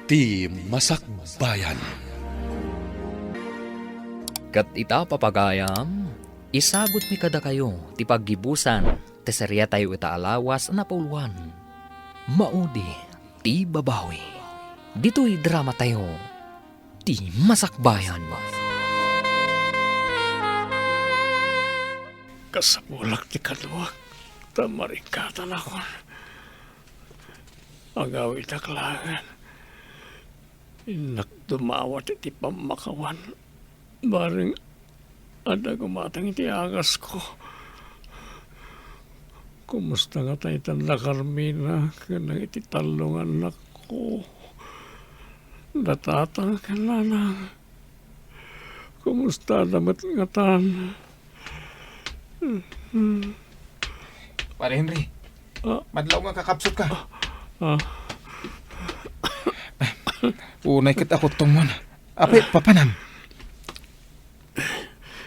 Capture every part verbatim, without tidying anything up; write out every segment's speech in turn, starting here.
Ti Masakbayan. Ket ita, papagayam, isagutmi kadakayo ti paggibusan ti seriatayo ita a lawas a napauluan, Maudi ti Babawi. Ditoy dramatayo, Ti Masakbayan. Kasapulak ti kaduak, ta marikkatanakon. Agawidak laengen. Innak dumawat iti pammakawan. Bareng adda gumatang iti agasko. Kumusta ngata itan da Carmina ken dagiti tallo nga annakko? Da tatang ken nanang. Kumustada met ngatan? Pare Henry, ah, madlaw nga kakabsot ka. Ah. Unay ket akuttong man. Apay, papanam?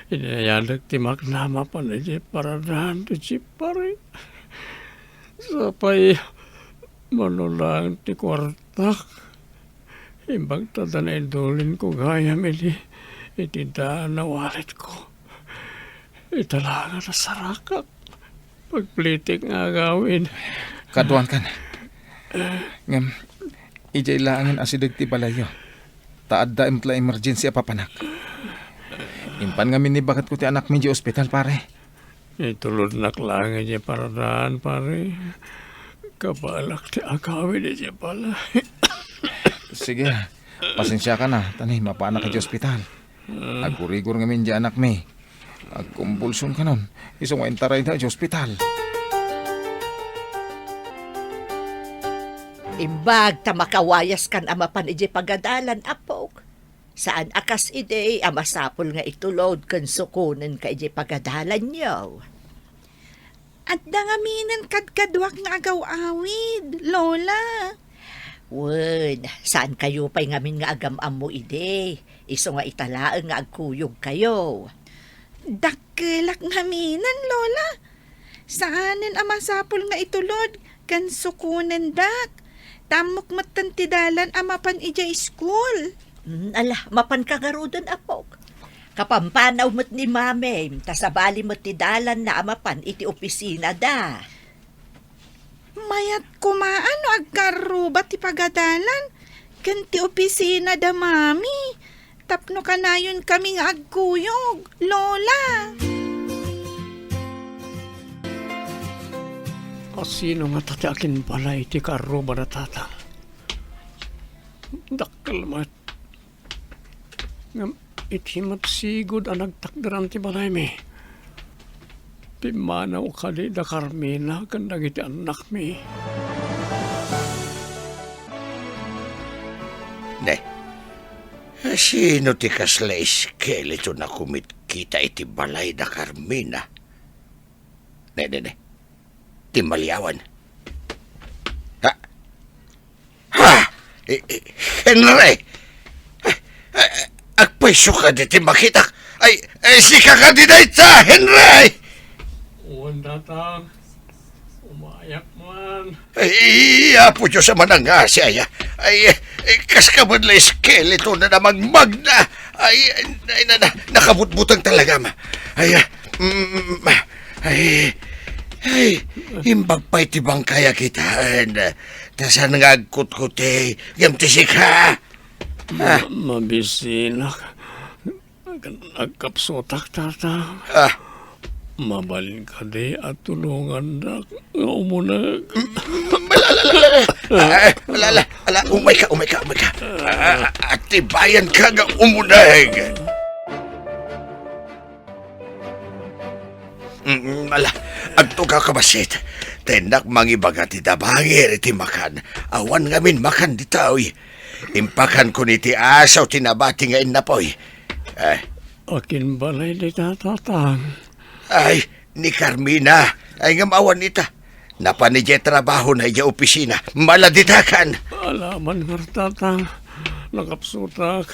Inayanak ti makna mapan idiay paradahan ti jeep, pare. Sapay, mano laeng ti kuartak. Imbag ta da naidulinko gayam idi iti daan a walletko. Ita laeng a nasarakak. Pagplitik nga agawid. Kaduan kan. Ngem, idiay laengen asideg ti balayyo. Ta adda met la emergency a papanak. Impan ngamin ni baketko ti anakmi idiay ospital, pare. Itulodnak laeng idiay paradahan, pare. Kabaelak ti agawid idiay balay. Sige, pasensiakan a, ta ni, mapaanak idiay ospital. Agurigor ngamin idiay anakmi. Agkumbulsion kanon, isu nga intarayda idiay ospital. Imbag ta makawayaskan a mapan idiay pagadalan, apok. Saan a kas idi a masapul nga itulod ken sukonenka idiay pagadalanyo. Adda ngaminen kadkaduak nga agaw-awid, Lola. Wen, saankayo pay ngamin nga agam-ammo idi, isu nga ita laeng nga agkuyogkayo. Dakkelak ngaminen, Lola. Saanen a masapul nga itulod ken sukonendak. Ta ammok metten ti dalan a mapan idiay iskul. Mm, ala, mapanka ngaruden, apok. Kapampanaw met ni Mamim, ta sabali met ti dalanna a mapan iti opisinada. Mayat koma no agkarruba ti pagadalan ken ti opisina da Mami tapno kanayonkami nga agkuyog, Lola. Asino ngata ti akinbalay ti karruba da Tatang? Dakkel met. Ngem iti met sigud a nagtakderan ti balaymi, pimmanaw kadi da Carmina ken dagiti annakmi? Ne, sino ti kasla eskeleton a kumitkita iti balay da Carmina? Ne, ne, ne. Ti maliawan. Ha? Ha? Eh, eh, Henry! Eh, eh, agpayso kadi ti makitak? Ay, ay, sika kadi dayta, Henry! Wen, Tatang. Umayak man. Ay, Apo Dios a manangngasi, aya. Ay, eh, kas ka met la eskeleto na namagmagna. Ay, ay, na, na, nakabutbuteng talaga, ma. Ay, ah, mm, ay, ay, imbag pay ti bangkay a kitaen. Ta saan nga agkutkuti, ngem ti sika. Ah. Ma-, mabisinak. Agkapsutak, Tatang. Ah. Mabalin kadi a tulongandak nga umuneg? Mm, ala, ala, ala, ala. Ah, ala, ala, ala. Umay ka, umay ka, umay ka. Ah, atibayan ka nga umuneg. Mm, ala, agtugaw ka bassit. Ta innak mangibaga ti dabangir iti makan. Awan ngamin makan ditoy. Impakanko ni ti asaw ti nabati nga innapoy. Eh. Akinbalay dita, Tatang? Ay, ni Carmina. Ay, ngem awan ita. Napan idiay trabahona idiay opisina. Maladitakan. Alaman ngarud, Tatang. Nakapsutak.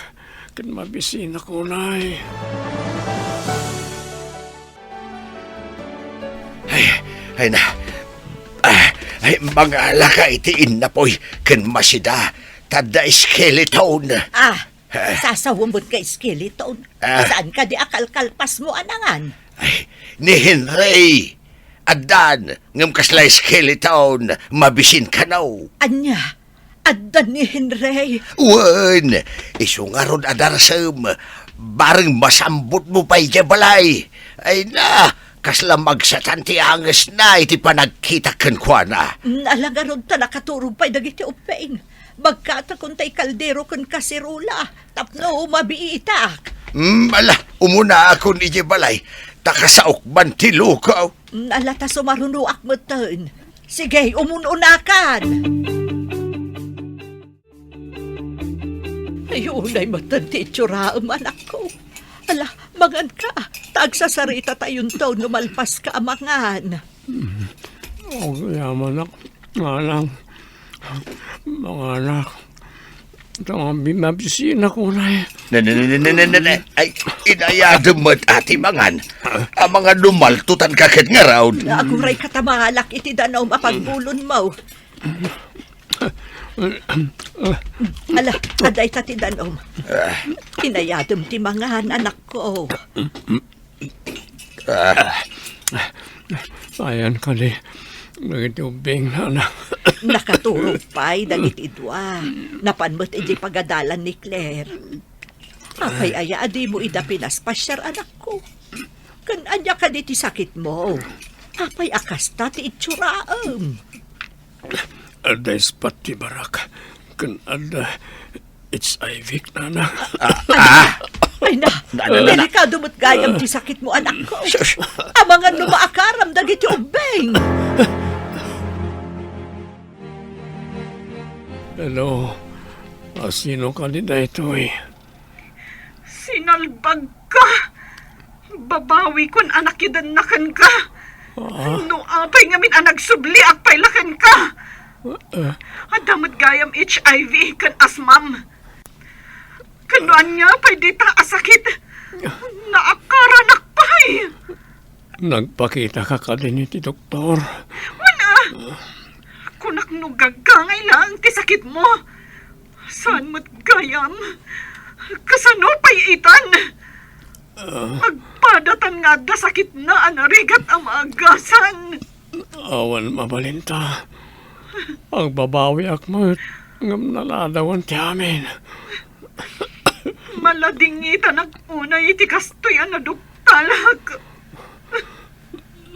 Ken mabisinak unay. Ay, ay na. Ah, ay, mangalaka iti innapoy ken masida. ta adda skeleton. Ah, Eh. Sasawen met nga skeleton. Eh. Saan kadi a kalkalpasmo a nangan? Ay, ni Henry. Addan, ngem kasla skeleton, mabisin kano. Ania? Addan ni Henry? Wen, isu ngarud a darsem, bareng masambutmo pay idiay balay. Ay na, kasla magsatan ti angesna iti panagkitak kenkuana. Mm, ala ngarud ta nakaturog pay dagiti ubbing. Bagkatakon tay kaldero ken kaserola tapno mabiitak. Mm, ala, umunaakon idiay balay, ta kasaok man ti luko. Mm, ala ta sumarunoak metten. Sige, umun-unakan. Ay, unay metten ti itsuraaem, anakko. Ala, manganka, ta agsasaritatayon no malpaska a mangan. Agyamanak, manang, manganak. Ita nga bi-, mabisinak unay. Ne, ne, ne, ne, ne, ne, ne, ne. Ay, inayadem met a ti mangan. Amangan no maltutanka ket ngarud. Aguray ka ta mangalak iti danum a pagbulonmo. Ala, adda ita ti danum. Ah. Inayadem ti mangan, anakko. Ah. Ayan kadi dagiti ubbing, nana. Nakaturog pay dagiti dua. Napan met idiay pagadalan ni Claire. Apay aya a dimo ida pinaspasiar, anakko? Ken ania kadi ti sakitmo? Apay a kasta ti itsuraem? Adda ispat ti barak ken adda H I V, nana. Ah, ah. Ay na, Na, na, na, na. Delikado met gayam ti sakitmo, anakko. Sus. Amangan no maakaram dagiti ubbing. Hello, asino kadi daytoy? Sinalbagka! Babawikon a nakidenna kenka. Ah? No apay ngamin a nagsubliak pay la kenka. Ah. Adda met gayam H I V ken asmam. Ken no ania pay dita a sakit, naakaranak pay. Nagpakitaka kadin iti doktor? Wen a, kunak no gagangay laeng ti sakitmo. Saan met gayam? Kasano pay itan? Ah. Agpadatan nga adda sakitna a narigat a maagasan. Awan mabalinta. Agbabawiak met, ngem naladawan ti amin. Maladingitanak unay iti kastoy a naduktalak.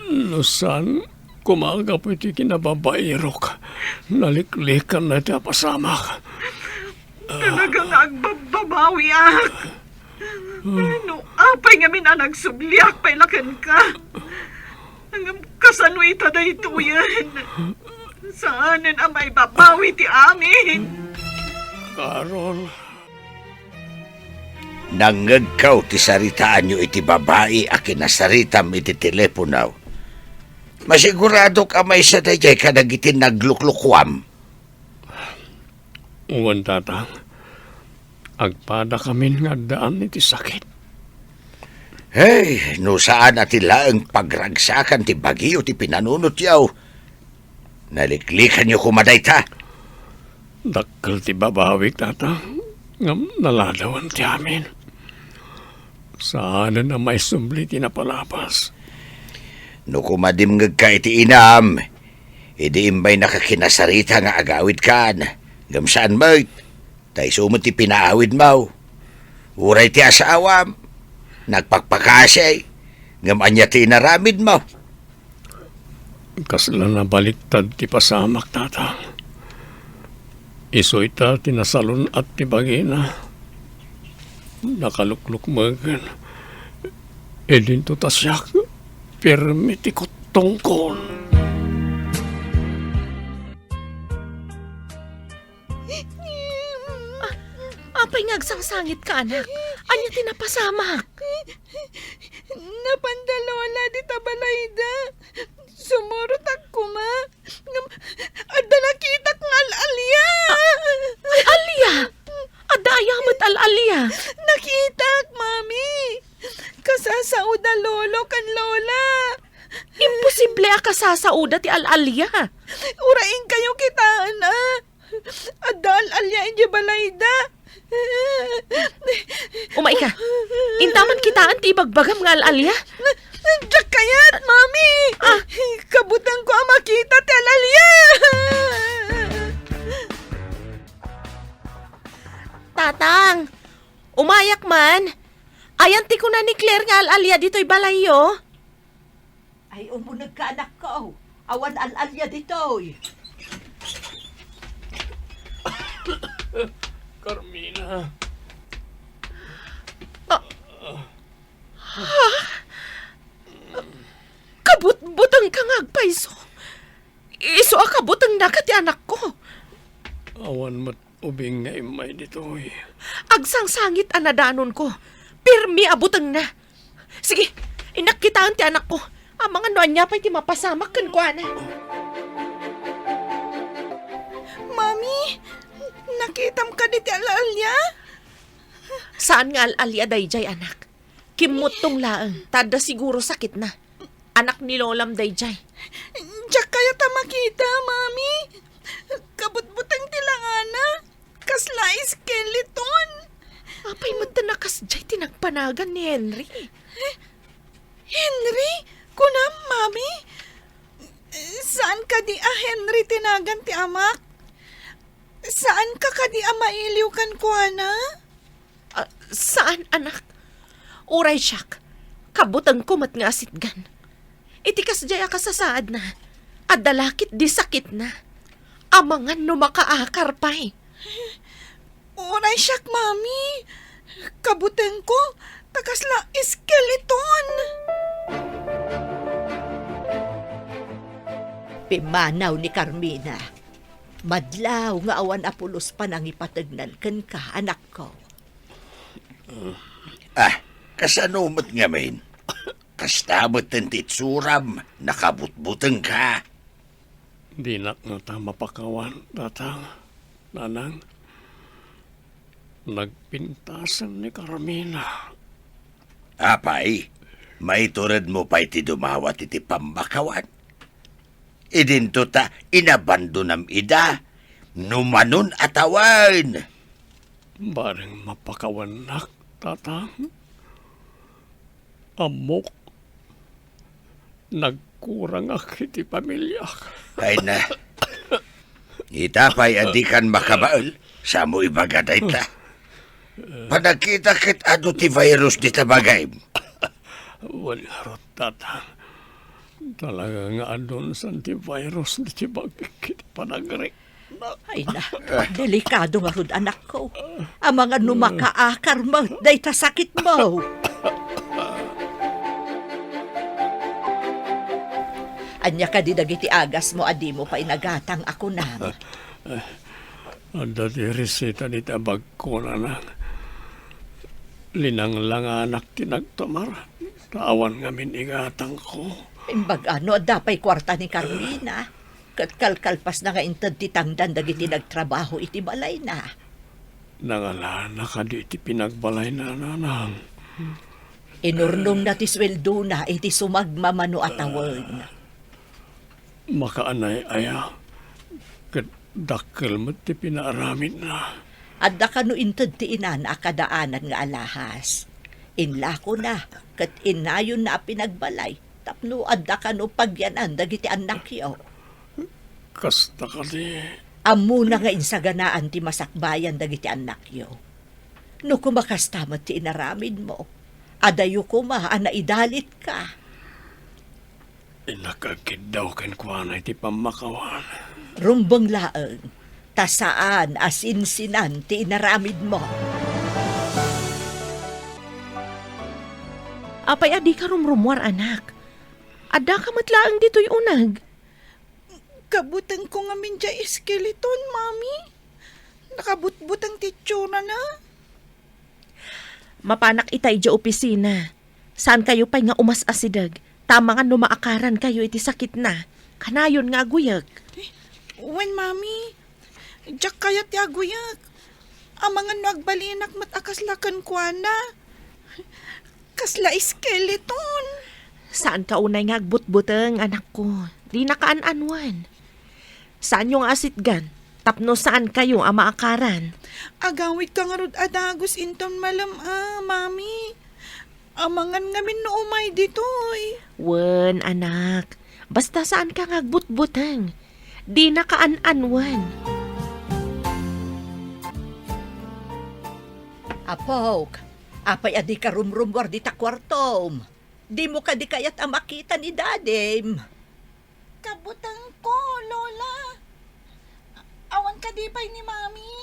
No saan, koma gapu iti kinababairok, naliklikanna iti apasamak. Talaga nga agbabbabawiak. No apay ngamin a nagsubliak pay la kenka. Ngem kasano ita daytoyen? Saanen a maibabawi ti amin. Carol. Nangngegko ti saritaanyo iti babai a kinasaritam iti telepono. Masiguradok a maysa daydiay kadagiti nagluklukuam. Wen, Tatang. Agpadakamin nga addaan iti sakit. Hey, no saan a ti laeng pagragsakan ti bagio ti pinanunotyo, naliklikanyo koma dayta. Dakkel ti babawik, Tatang, ngem naladawan ti amin. Saanen a maisubli ti napalabas. No koma dimngegka iti inam, idi imbaynaka kinasarita nga agawidkan, ngem saan met, ta isu met ti pinaawidmo. Uray ti asawam, nagpakpakasi, ngem ania ti inaramidmo? Kasla nabaliktad ti pasamak, Tatang. Isu ita ti nasalun-at ti bagina. Nakaluklukmegen. Idinto ta siak, pirmi ti kuttongkon. A-, apay nga agsangsangit ka, anak? Ania ti napasamak? Napanda Lola dita balayda. Sumurotak koma. Ngem, adda nakitak nga al-alia. A-, al-alia? Adda aya met al-alia? Nakitak, Mami. Kasasaoda Lolo ken Lola. Imposible a kasasaoda ti al-alia. Uray inkayo kitaen, a. Ad-, ta al-alia idiay balayda. Umayka. Intaman kitaen ti ibagbagam nga al-alia. Diak kayat, Mami. Ah. Kabutengko a makita ti al-alia. Tatang, umayak man. Ayan ti kuna ni Claire nga al-alia ditoy balayyo? Ay, umunegka, anakko. Awan al-alia ditoy. Carmina. Ah. Ha? Kabutbutengka nga agpayso. Isu a kabutengnaka ti anakko. Awan met ubing nga immay ditoy. Agsangsangit a nadanonko. Pirmi a butengna. Sige, innak kitaen ti anakko. Amangan no ania pay ti mapasamak kenkuana. Mami, nakitam kadi ti al-alia? Saan nga al-alia daydiay, anak. Kimmuttong laeng, ta adda siguro sakitna. Anak ni lolam daydiay. Diak kayat a makita, Mami. Kabutbuteng ti langana. Kasla skeleton. Apay met ta nakasdiay ti nagpanagan ni Henry? Henry? Kunam, Mami? Saan kadi a Henry ti nagan ti amak? Saan ka kadi a mailiw kenkuana? Ah, saan, anak. Uray siak, kabutengko met nga asitgan. Iti kasdiay a kasasaadna, adda la ketdi sakitna. Amangan no makaakar pay. Uray siak, Mami. Kabutengko, ta kasla skeleton. Pimmanaw ni Carmina. Madlaw nga awan a pulos panangipategnan kenka, anakko. Ah, kasano met ngamin? Kasta met ti itsuram, nakabutbutengka. Dinak ngata mapakawan, Tatang, Nanang. Nagpintasen ni Carmina. Apay, maituredmo pay ti dumawat iti pammakawan? Idinto ta inabandonam ida, no manon a tawen. Bareng mapakawannak, Tatang. Ammok, nagkurangak iti pamiliak. Ay na. Ita pay a dikan makabael, samo ibaga dayta. Panagkita ket adu ti virus dita bagim. Wen ngarud, Tatang. Talaga nga adunsan ti virus diti bagik iti panagrik. Ay na, delikado ngarud, anakko. Amangan no makaakar met dayta sakitmo. Ania kadi dagiti agasmo a dimo pay nagatang a kunam? Adda ti reseta dita bagko, Nanang. Linanglanganak ti nagtumar, ta awan ngamin igatangko. Imbag-a no adda pay kuarta ni Carmina, ket kalkalpasna nga inted ti tangdan dagiti nagtrabaho iti balayna. Nangalana kadi iti pinagbalayna, Nanang? Inurnongna ti sueldona iti sumagmamano a tawen. Makaanay aya, ket dakkel met ti pinaaramidna. Adda kano inted ti inana a kadaanan nga alahas. Inlakona ket innayonna a pinagbalay tapno adda kano pagyanan dagiti annakyo. Kasta kadi. Ammona nga insaganaan ti masakbayan dagiti annakyo. No koma kasta met ti inaramidmo, adayo koma a naidalitka. Innak agkiddaw kenkuana iti pammakawan. Rumbeng laeng, ta saan a sinsinan ti inaramidmo. Apay a dika rumrumuar, anak? Addaka met laeng ditoy uneg. Kabutengko ngamin diay skeleton, Mami. Nakabutbuteng ti itsurana. Mapanak ita idiay opisina. Saankayo pay nga umas-asideg, ta amangan no maakarankayo iti sakitna. Kanayon nga aguyek. Eh, wen, Mami. Diak kayat ti aguyek. Amangan no agbalinak met a kasla kenkuana. Kasla skeleton. Saanka unay nga agbutbuteng, anakko. Dinaka an-anuen. Saanyo nga asitgan. tapno saankayo a maakaran. Agawidka ngarud a dagus inton malem a, Mami. Amangan ngamin no umay ditoy. Wen, anak. Basta saanka nga agbutbuteng. Dina kaan-anwen. Apok, apay a dika rumrumuar dita kuartom? Dimo kadi kayat a makita ni Dadim? Kabutengko, Lola. Awan kadi pay ni Mami?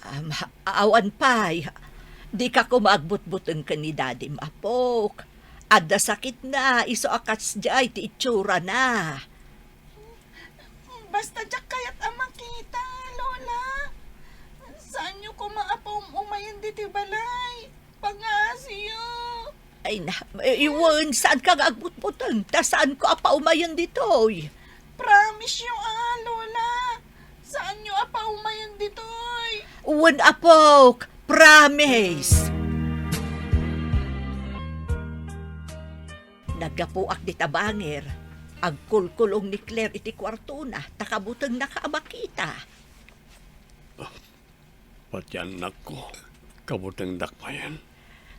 Am, awan pay. Dika koma agbutbuteng ken ni Dadim, apok. Adda sakitna, isu a kasdiay ti itsurana. Basta diak kayat a makita, Lola. Saanyo koma a paum-umayen ditoy balay. Pangaasiyo. Ay na, eh, wen, saanka nga agbutbuteng, ta saanko a paumayen ditoy. Promise-yo, ah, Lola. Saanyo a paumayen ditoy. Wen, apok, promise. Naggapuak dita bangir. Agkulkulong ni Claire iti kuartona, ta kabutengnaka a makita. Pati annakko, kabutengdak mayen.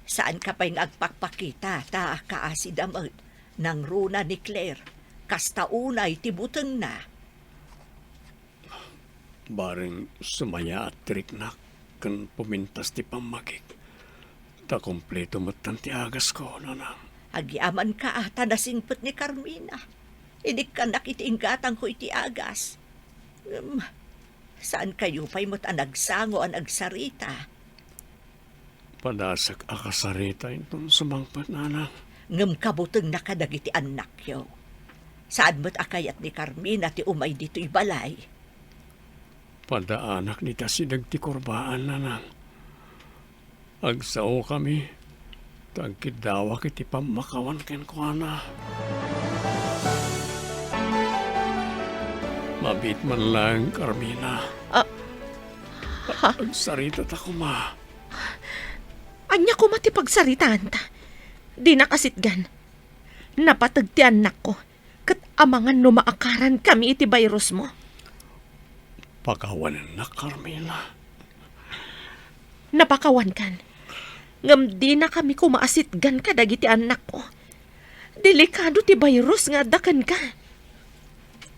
Saanka pay nga agpakpakita, ta kaasida met, nangruna ni Claire, kasta unay ti butengna. Bareng sumayaat ti riknak ken pumintas ti pammagik, ta kompleto metten ti agasko, nanang. Agyamanka, ta nasingpet ni Carmina. Inikkannak iti inggatangko iti agas. Ngem, saankayo pay met a nagsango a nagsarita? Padasak a kasarita inton sumangpet, nanang. Ngem kabutengna kadagiti annakyo. Saan met a kayat ni Carmina ti umay ditoy balay. Padaanak dita sideg ti kurbaan, nanang. Agsaokami, ta agkiddawak iti pammakawan kenkuana. Mabiit man laeng, Carmina. Ah, ha? Agsaritata koma. Ania koma ti pagsaritaanta? Dina kasitgan. Napateg ti annakko, ket amangan no maakarankami iti bayrusmo. Pakawanennak, Carmina. Napakawankan. Ngem dinakami koma a sitgan kadagiti annakko. Delikado ti bayrus nga adda kenka.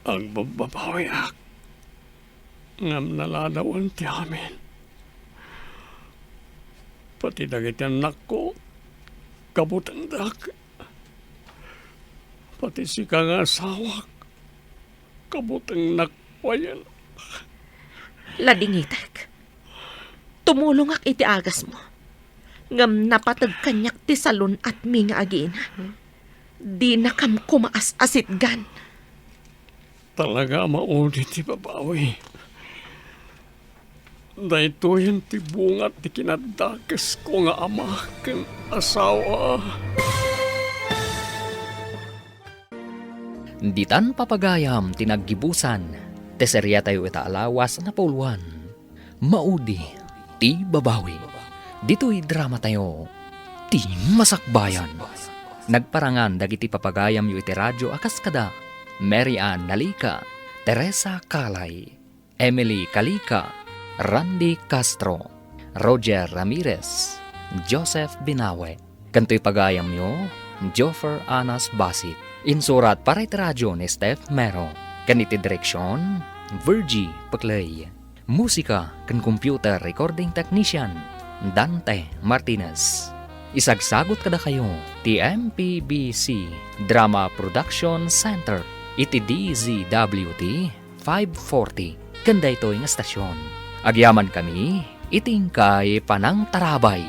Agbabbabawiak. Ngem naladawen ti amin. Pati dagiti annakko, kabutengdak. Pati sika nga asawak, kabutengnak mayen. Ladingitek. Tumulongak iti agasmo. Ngem napateg kaniak ti salun-atmi nga agina. Dinakam koma as-asitgan. Talaga a maudi ti babawi. Daytoyen ti bunga ti kinaddakesko nga ama ken asawa. Ditan papagayam ti naggibusan, ti seriatayo ita a lawas napuloan. Maudi ti babawi. Ditoy dramatayo, ti masakbayan. Nagparangan dagiti papagayamyo iti radio a kas kada Mary Ann Nalica, Teresa Calay, Emily Calica, Randy Castro, Roger Ramirez, Joseph Binawe, ken toy pagayamyo, Joffer Anas Basit. Insurat para iti radio ni Steph Mero, ken iti direksion, Virgie Peclay. Musika ken computer recording technician, Dante Martinez. Isagsagut kadakayo ti M P B C Drama Production Center iti D Z W T five forty ken daytoy nga estasion. Agyamankami iti inkay panangtarabay.